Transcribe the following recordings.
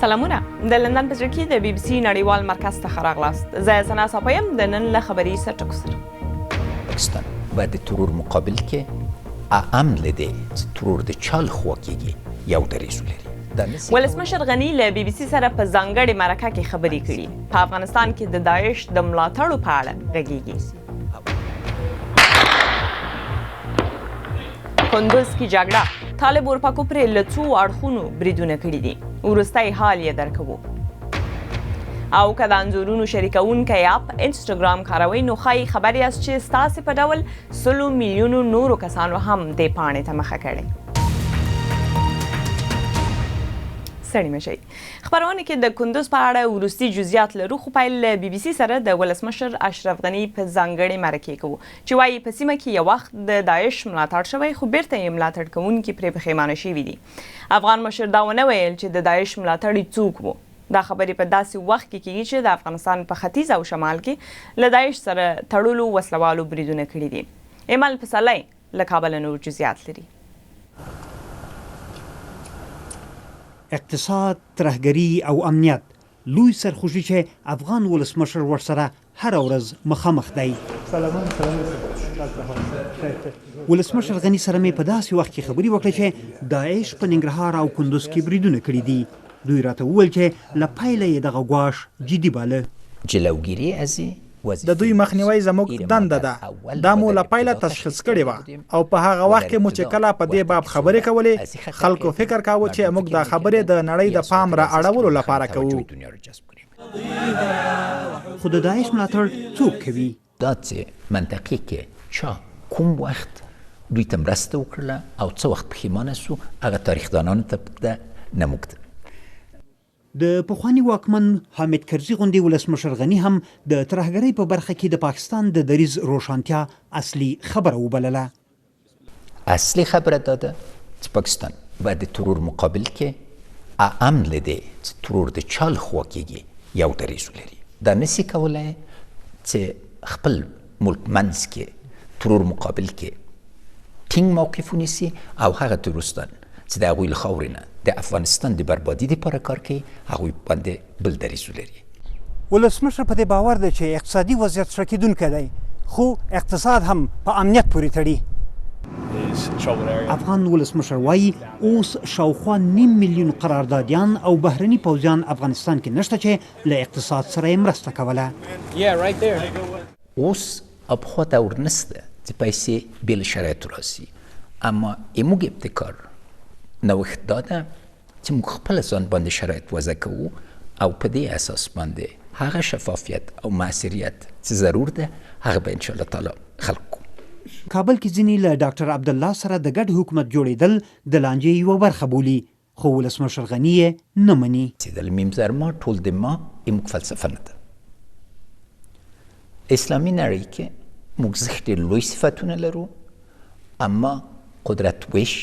سلامونه، د لندن په زړه کې د بي بي سي نړیوال مرکز څخه راغلاست. زه ثنا صافی یم، د نن له خبري سرټکو سره. پاکستان باید د ترور مقابل کې اعم له دې چې ترور د چا له خوا کېږي یو دریځ ولري. دا نه سي ولسمشر غني له بي بي سي سره په ځانګړې مرکه کې خبرې کړي، په افغانستان کې د داعش د ملاتړو په اړه غږیږي. کندوز کې جګړه، طالب اورپکو پرې له څو اړخونو بریدونه کړي دي، وروستی حال یې درکوو. او که د انځورونو شریکوونکی اپ انسټاګرام کاروئ نو ښایي خبر یاست چې ستاسې په ډول سلو میلیونو نورو کسانو هم دې پاڼې ته مخه کړې. ستړي مه شئ، خپرونه کې د کندوز په اړه وروستي جزئیات لرو، خو پیل له بي بي سي سره د ولسمشر اشرف غني په ځانګړې مرکې کوو چې وايي په سیمه کې یو وخت د داعش ملاتړ شوی خو بیرته یې ملاتړ کوونکي پرې پښیمانه شوي دي. افغان مشر دا ونه ویل چې د داعش ملاتړي څوک وو. دا خبرې په داسې وخت کې کیږي چې د افغانستان په ختیځ او شمال کې له داعش سره تړلو وسله والو بریدونه کړي دي. ایمل پسرلی له کابله نور جزیات لري. اقتصاد، ترهګري او امنیت لوی سرخوږي چې افغان ولسمشر ورسره هره ورځ مخامخ دی. ولسمشر غني سره مې په داسې وخت کې خبرې وکړې چې داعش په ننګرهار او کندوز کې بریدونه کړي دي. دوی راته وویل چې له پیله یې دغه ګواښ جدي باله. جلوګیری از د دوی مخنیوی زموږ دنده ده. دا مو له پیله تشخیص کړې وه او په هغه وخت کې مو چې کله په دې باب خبرې کولې، خلکو فکر کاوه چې موږ دا خبرې د نړۍ د پام را اړولو لپاره کوو. خو د داعش ملاتړ څوک کوي؟ دا چې منطقې کې چا کوم وخت دوی ته مرسته وکړله او څه وخت پښیمانه سو، هغه تاریخدانانو ته ده نه موږ ته. د پخواني واکمن حامد کرزي غوندې ولسمشر غني هم د ترهګرۍ په برخه کې د پاکستان د دریځ روښانتیا اصلي خبره وبلله. اصلي خبره دا ده چې پاکستان باید د ترور مقابل کې اعم له دې چې ترور د چا له خوا کېږي یو دریځ ولري. دا نه سي کولای چې خپل ملک منځ کې ترور مقابل کې ټینګ موقف ونیسي او هغه تروریستان چې د هغوی له خاورې نه د افغانستان د بربادي لپاره کار کوي هغوی باندې بل دریځ ولري. ولسمشر په دې باور دی چې اقتصادي وضعیت ښه کېدونکی دی، خو اقتصاد هم په امنیت پورې تړي. افغان ولسمشر وايي، اوس شاوخوا نیم میلیون قراردادیان او بهرني پوځیان افغانستان کې نشته چې له اقتصاد سره یې مرسته کوله. اوس او پخوا دور نسته چې پیسې بې له شرایطو راسي، اما زموږ ابتکار نوښت دا ده چې موږ خپله ځان باندې شرایط وضع کوو او په دې اساس باندې هغه شفافیت او موثریت چې ضرور ده هغه به انشاءالله تعالی خلق کوو. کابل کې ځینې له ډاکټر عبدالله سره د ګډ حکومت جوړېدل د لانجې یوه برخه بولي، خو ولسمشر غني یې نه مني. چې د میم زرما ټول د ما زموږ فلسفه نه ده. اسلامي نړۍ کې موږ زښت ډېر لوی صفتونه لرو، اما قدرت ویش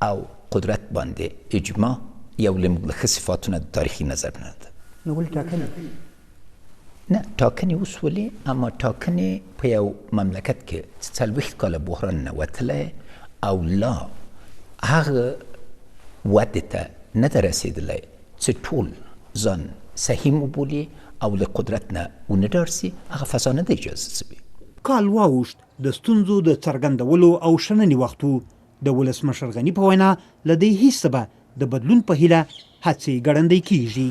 او قدرت باندې اجماع یو له موږ له ښه صفاتونه د تاریخي نظر نه ده. نو ولې ټاکنې؟ نه، ټاکنې اوس ولې، اما ټاکنې په یو مملکت کې چې 40 کاله بحران نه وتلی او لا هغه ودې ته نه ده رسېدلی چې ټول ځان سهیم وبولي او له قدرت نه ونه ډار سي، هغه فضا نه ده اجازه سوې. کال واوښت، د ستونزو د څرګندولو او شننې وخت و. د ولسمشر غني په وینا، له دې هیڅ به د بدلون په هیله هڅې ګړندۍ کیږي.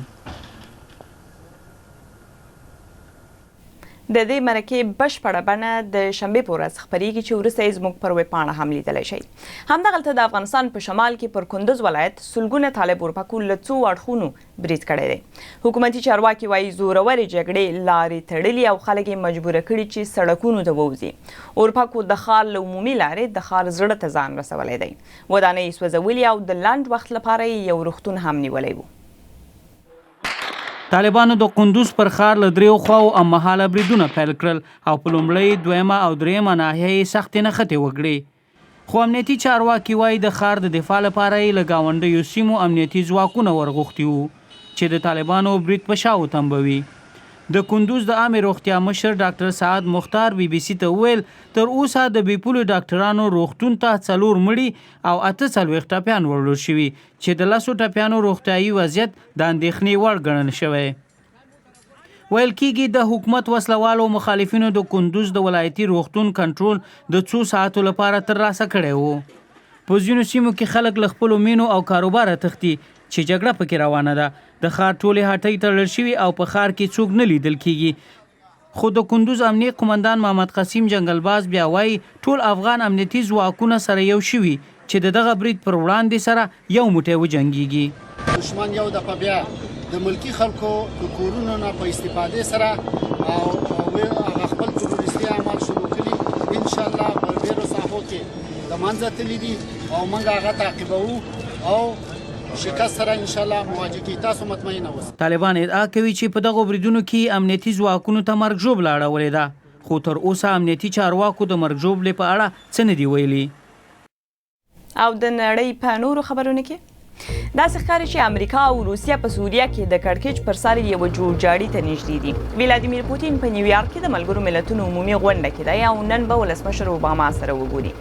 د دې مرکې بشپړه بڼه د شنبې په ورځ خپرېږي چې وروسته یې زموږ پر ویبپاڼه هم لیدلی شئ. همدغلته د افغانستان په شمال کې پر کندز ولایت سلګونه طالب اورپکو له څو اړخونو برید کړی دی. حکومتي چارواکي وايي زورورې جګړې لارې تړلي او خلک یې مجبوره کړي چې سړکونو ته ووځي. اورپکو د ښار له عمومي لارې د ښار زړه ته ځان رسولی دی. ودانۍ یې سوځولي او د لنډ وخت لپاره یې یو روغتون هم نیولی و. طالبانو د قندوز پر ښار له دریو خواوو هممهاله بریدونه پیل کړل او په لومړۍ، دویمه او درېیمه ناحیه یې سختې نښتې وکړې. خو امنیتي چارواکي وايي، د ښار د دفاع لپاره یې له ګاونډیو سیمو امنیتي ځواکونه ورغوښتي وو چې د طالبانو برید په شا وتمبوي. د کندوز د عامې روغتیا مشر ډاکټر سعد مختار بي بي سي ته وویل، تر اوسه د بې پولې ډاکټرانو روغتون ته څلور مړي او 48 ټپیان وړل شوي چې د لسو ټپیانو روغتیايي وضعیت د اندېښنې وړ ګڼل شوی. ویل کیږي د حکومت وسله والو مخالفینو د کندوز د ولایتي روغتون کنټرول د څو ساعتو لپاره ترلاسه کړی و. په ځینو سیمو کې خلک له خپلو مینو او کاروباره تښتي چې جګړه پکې روانه ده. د ښار ټولې هټۍ تړل شوي او په ښار کې څوک نه لیدل کیږي. خو د کندوز امنیې قومندان محمد قسیم جنګلباز بیا وايي، ټول افغان امنیتي ځواکونه سره یو شوي چې د دغه برید پر وړاندې سره یو موټی وجنګیږي. دښمن یو دفعه بیا د ملکي خلکو د کورونو نه په استفادې سره او هغه خپل تروریستي اعمال شروع کړي، ان شاء الله په ډیرو ساحو کې د منځه تللي دي او موږ هغه تعقیبوو او شکست سره ان شاء الله مواجه کیږي، تاسو مطمئن اوسئ. طالبان ادعا کوي چې په دغو بریدونو کې یې امنیتي ځواکونو ته مرګ ژوبله اړولې ده، خو تر اوسه امنیتي چارواکو د مرګ ژوبلې په اړه څه نه دي ویلي. او د نړۍ په نورو خبرونو کې داسې ښکاري چې امریکا او روسیه په سوریه کې د کړکېچ پر سر یوه جوړجاړي ته نږدې دي. ولادیمیر پوتین په نیویارک کې د ملګرو ملتونو عمومي غونډه کې دی او نن به ولسمشر اوباما سره وګوري.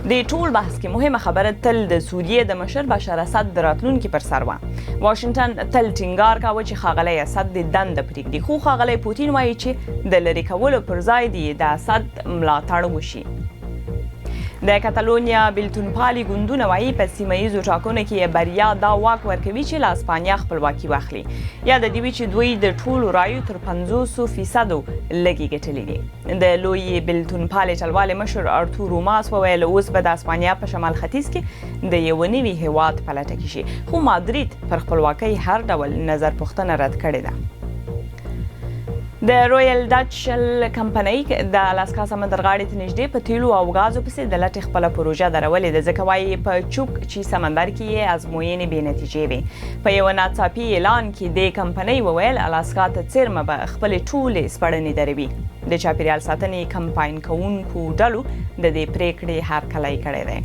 دې ټول بحث کې مهمه خبره تل د سوریې د مشر بشار اسد د راتلونکي پر سر وه. واشنګټن تل ټینګار کاوه چې ښاغلی اسد دې دنده پرېږدي، خو ښاغلی پوتین وایي چې د لرې کولو پر ځای دې د اسد ملاتړ وشي. د کتالونیا بیلتونپالي ګوندونه وایي په سیمه ییزو ټاکنو کې یې بریا دا واک ورکوي چې له اسپانیا خپلواکي واخلي. یاده دې وي چې دوی د ټولو رایو تر 50 فیصدو لږې ګټلې دي. د لویې بیلتونپالې ټلوالې مشر ارتور روماس وویل اوس به د اسپانیا په شمال ختیځ کې د یوه نوي هیواد په لټه کې شي، خو مادرید پر خپلواکۍ هر ډول نظر پوښتنه رد کړې ده. د رویل ډچ شل کمپنۍ د الاسکا سمندر غاړې ته نږدې په تیلو او غازو پسې د لټې خپله پروژه درولې ده، ځکه وایي په چوک چی سمندر کې یې ازموینې بې نتیجې وې. په یوه ناڅاپي اعلان کې دې کمپنۍ وویل الاسکا ته څېرمه به خپلې ټولې سپړنې دروي. د چاپیریال ساتنې کمپاین کوونکو ډلو د دې پرېکړې هرکلی کړی دی.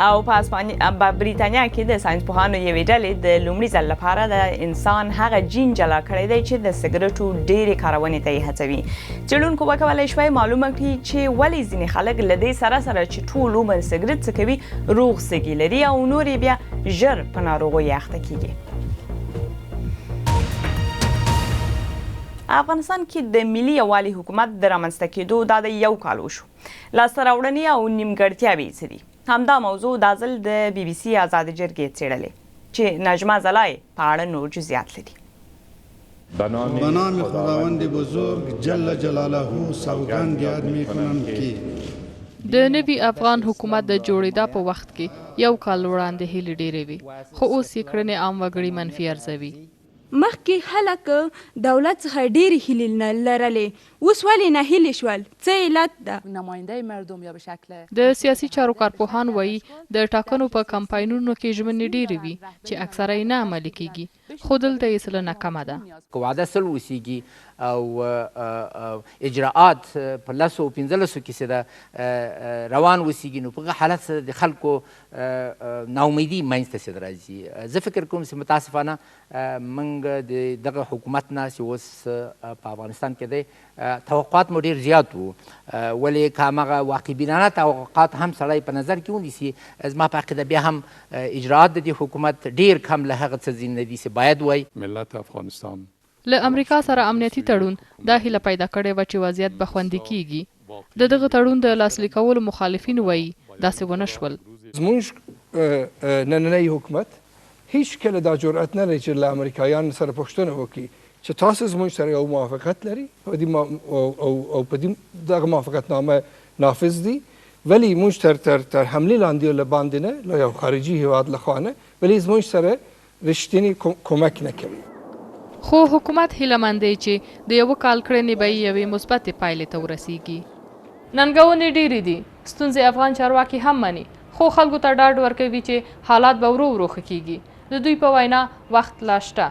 او په اسپانیا په بریتانیا کې د ساينس پوهانو یوې ډلې د لومړي ځل لپاره د انسان هغه جین جلا کړی دی چې د سګرټو ډېرې کارونې ته یې هڅوي. څېړونکو وکولای شوای معلومه کړي چې ولې ځینې خلک له دې سره سره چې ټول عمر سګرټ څکوي روغ سږي لري او نور یې بیا ژر په ناروغیو اخته کیږي. افغانستان کې د ملي یووالي حکومت د رامنځته کېدو دا د یو کال وشو. لاسته راوړنې او نیمګړتیاوې یې څه دي؟ همدا موضوع دا ځل د بي بي سي ازادې جرګې څېړلې چې نجمه ځلا یې په اړه نور جزیات لري. به نام خداوند بزرگ جل جلاله سوګند یاد میکنم که. د نوي افغان حکومت د جوړېدا په وخت کې یو کال وړاندې هیلې ډېرې وې، خو اوس یې کړنې عام وګړي منفي ارزوي. مخکې خلک دولت څخه ډېرې هیلې لرلې، اوس ولې ناهیلي شول، څه علت ده؟ د سیاسي چارو کارپوهان وايي، د ټاکنو په کمپاینونو کې ژمنې ډېرې وي، چې اکثره یې نه عملي کېږي، خو دلته یې سلنه کمه ده. که وعده 100 اوسېږي او اجراآت په لسو او پنځلسو کې څه ده روان اوسېږي، نو په هغه حالت سره د خلکو ناامیدي منځ ته څه ده راځي. زه فکر کوم چې متاسفانه موږ د دغه حکومت نه چې اوس په افغانستان کې دی توقعات مو ډیر زیات وو، ولې که هماغه واقع بینانه توقعات هم سړی په نظر کې ونیسي، زما په عقیده بیا هم اجراآت د دې حکومت ډیر کم له هغه څه ځینې نه دي چې باید وای. ملت افغانستان له امریکا سره امنیتي تړون دا هیله پیدا کړې وه چې وضعیت به خوندي کېږي. د دغه تړون د لاسلیکولو مخالفین وايي، داسې ونه شول. زموږ نننی حکومت هیڅکله دا جرأت نه لري چې له امریکایانو سره پوښتنه وکړي چې تاسو زموږ سره یو موافقت لري په دې او په دې دغه موافقتنامه نافذ دي، ولی موږ تر تر تر حملې لاندې له باندې نه له یو خارجي هیواد له خوا نه، ولی زموږ سره رښتینی کومک نه کوي. خو حکومت هیله من دی چې د یوه کال کړنې به یې یوې مثبتې پایلې ته ورسېږي. ننګونې ډېرې دي، ستونزې افغان چارواکي هم مني، خو خلکو ته ډاډ ورکوي چې حالات به ورو ورو ښه کېږي. د دوی په وینا وخت لا شته.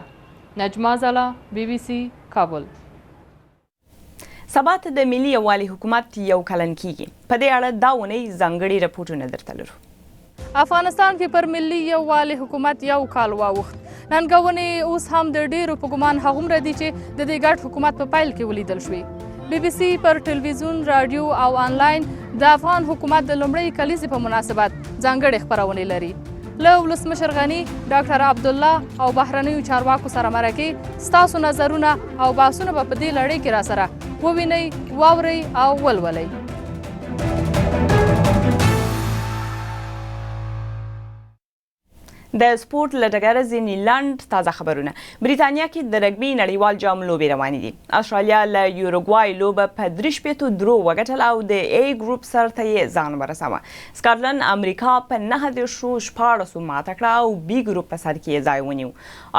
نجما ځلا، بي بي سي، کابل. سبا ته د ملي یووالي حکومت یو کلن کیږي. په دې اړه دا اونۍ ځانګړي رپوټونه درته لرو. افغانستان کې پر ملي یووالي حکومت یو کال واوښت. ننګونې اوس هم د ډېرو په ګمان هغومره دي چې د دې ګډ حکومت په پیل کې ولیدل شوې. بي بي سي پر ټلویزیون، راډیو او آنلاین د افغان حکومت د لومړۍ کلیزې په مناسبت ځانګړې خپرونې لري. له ولسمشر غني، ډاکټر عبدالله او بهرنیو چارواکو سره مرکې، ستاسو نظرونه او بحثونه به په دې لړۍ کې راسره ووینئ، واورئ او ولولئ. د سپورت له ډګره ځینې لنډ تازه خبرونه. بریتانیا کې د رګبي نړیوال جام لوبې روانې دي. استرالیا له یوروګوای لوبه په 63 درو وګټله او د ای ګروپ سر ته یې ځان ورساوه. سکاټلند امریکا په 39 16 ماته کړه او بي ګروپ په سر کې یې ځای ونیو.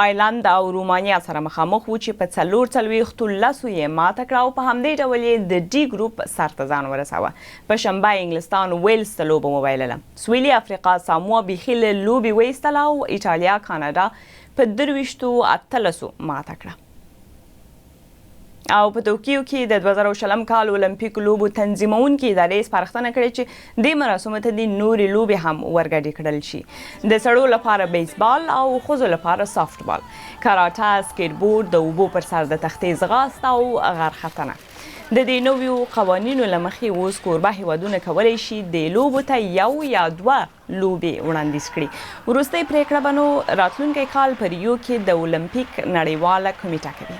آیرلند او رومانیا سره مخامخ وو چې په 44 لسو یې ماته کړه او په همدې ډول یې د ډي ګروپ سر ته ځان ورساوه. په شنبه انګلستان ویلز ته لوبه وبایلله. سویلي افریقا ساموا بیخي له لوبې وایستله او ایټالیا کاناډا په 23 18 ماته کړه. او په توکیو کې د 2020 کال المپیک لوبو تنظیمونکې ادارې سپارښتنه کړې چې دې مراسمو ته دې نورې لوبې هم ورګډې کړل شي. د سړو لپاره بیسبال او ښځو لپاره سافټبال، کاراټه، سکیټ بورډ، د اوبو پر سر د تختې ځغاست او غرختنه. د دې نویو قوانینو له مخې اوس کوربه هیوادونه کولی شي دې لوبو ته یو یا دوه لوبې وړاندیز کړي. وروستۍ پرېکړه به نو راتلونکی کال په ریو کې د المپیک نړیواله کمیټه کوي.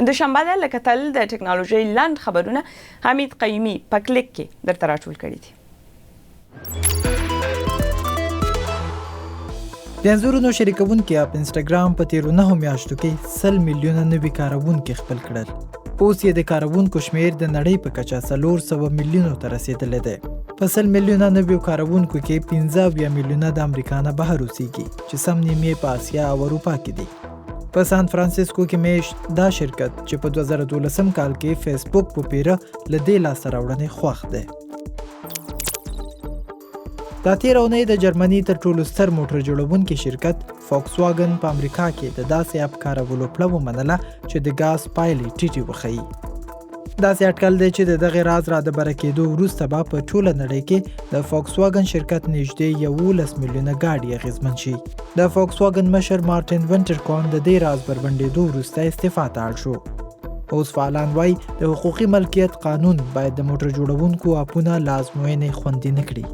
دوشنبه ده، لکه تل د ټکنالوژۍ لنډ خبرونه حمید قیومي په کلیک کې درته راټول کړي دي. د انځورونو شریکوونکي اپ انسټاګرام په تیرو 9 میاشتو کې 100 میلیونه نوي کاروونکي خپل کړل. اوس یې د کاروونکو شمیر د نړۍ په کچه 400 میلیونو ته رسېدلی دی. په 100 میلیونه نویو کاروونکو کې 75 میلیونه د امریکا نه بهر اوسیږي چې سم نیم یې په اسیا او اروپا کې دي. په سان فرانسیسکو کې میشت دا شرکت چې په 2012 کال کې فیسبوک په پیره له دې لاسته راوړنې خوښ دی. دا تېره اونۍ د جرمني تر ټولو ستر موټر جوړونکي شرکت فوکسواګن په امریکا کې د داسې اپ کارولو پړه ومنله چې د ګاز پایلې ټیټې وښيي. داسې اټکل دی چې د دغې راز را د بره کېدو وروسته به په ټوله نړۍ کې د فوکسواګن شرکت نږدې 11 میلیونه ګاډي اغېزمن شي. د فوکسواګن مشر مارټین ونټرکون د دې راز بربنډېدو وروسته استعفا ته اړ شو. اوس فعالان وایي د حقوقي ملکیت قانون باید د موټر جوړونکو اپونه له ازموینې خوندي نه کړي.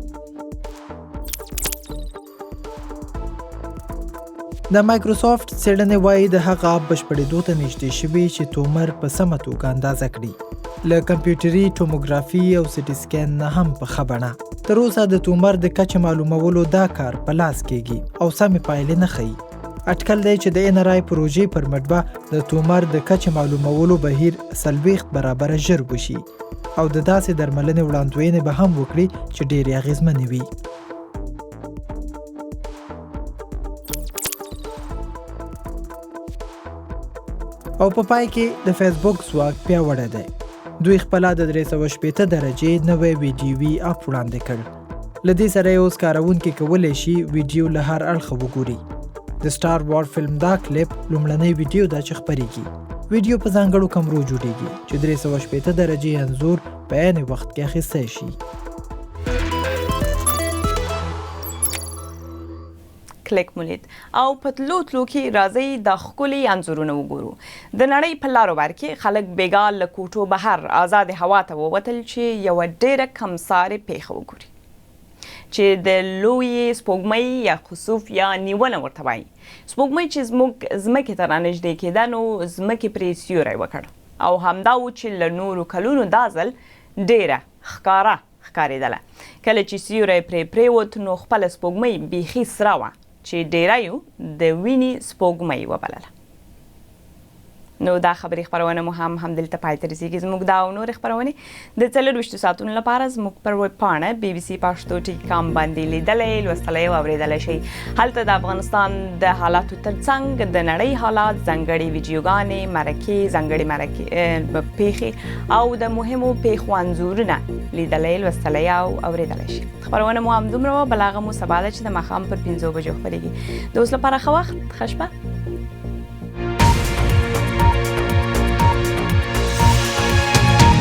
د مایکروسافټ څېړنې وایي د هغه اپ بشپړېدو ته نږدې شوي چې تومر په سمه توګه اندازه کړي، له کمپیوټري ټوموګرافي او سیټي سکین نه هم په ښه بڼه. تر اوسه د تومر د کچې معلومولو دا کار په لاس کېږي او سمې پایلې نه ښيي. اټکل دی چې د ان ار آی پروژې پر مټ به د تومر د کچې معلومولو بهیر 40 برابره ژر وشي او د داسې درملنې وړاندوینې به هم وکړي چې ډېرې اغېزمنې وي. او په پای کې د فیسبوک ځواک پیاوړی دی. دوی خپله د 360 درجې نوی ویډیوي اپ وړاندې کړ. له دې سره اوس کاروونکي کولی شي ویډیو له هر اړخه وګوري. د سټار وار فلم دا کلیپ لومړنۍ ویډیو ده چې خپریږي. ویډیو په ځانګړو کمرو جوړیږي چې 360 درجې انځور په عین وخت کې اخیستی شي. کلیک مو لید او په تلو تلو کې راځئ دا ښکلي انځورونه وګورو. د نړۍ په لارو بار کې خلک بیګا له کوټو بهر ازادې هوا ته ووتل چې یوه ډېره کمسارې پېښه وګوري چې د لویې سپوږمۍ یا خسوف یا نیونه ورته وایي. سپوږمۍ چې زموږ ځمکې ته رانږدې کېده نو ځمکې پرې سیوری وکړ او همدا و چې له نورو کلونو دا ځل ډېره ښکاره ښکارېدله. کله چې سیوری پرې پرېوت نو خپله سپوږمۍ بیخي سره وه چې ډېریو د وینې سپوږمۍ وبلله. نو دا خبري خپرونه مو هم همدلته پای ته رسیږي. زموږ دا او نورې خپرونې د 24 ساعتونو لپاره زموږ پر ویب پاڼه bbcpashto.com باندې لیدلی، لوستلی او اورېدلی شئ. هلته د افغانستان د حالاتو ترڅنګ د نړۍ حالات، ځانګړې ویډیوګانې، مرکې، ځانګړې مرکې پیښې او د مهمو پیښو انځورونه لیدلی، لوستلی او اورېدلی شئ. خپرونه مو همدومره وه. بلاغه مو سبا ده چې د ماښام پر 5 بجو خپرېږي. د اوس لپاره ښه وخت، ښه شپه.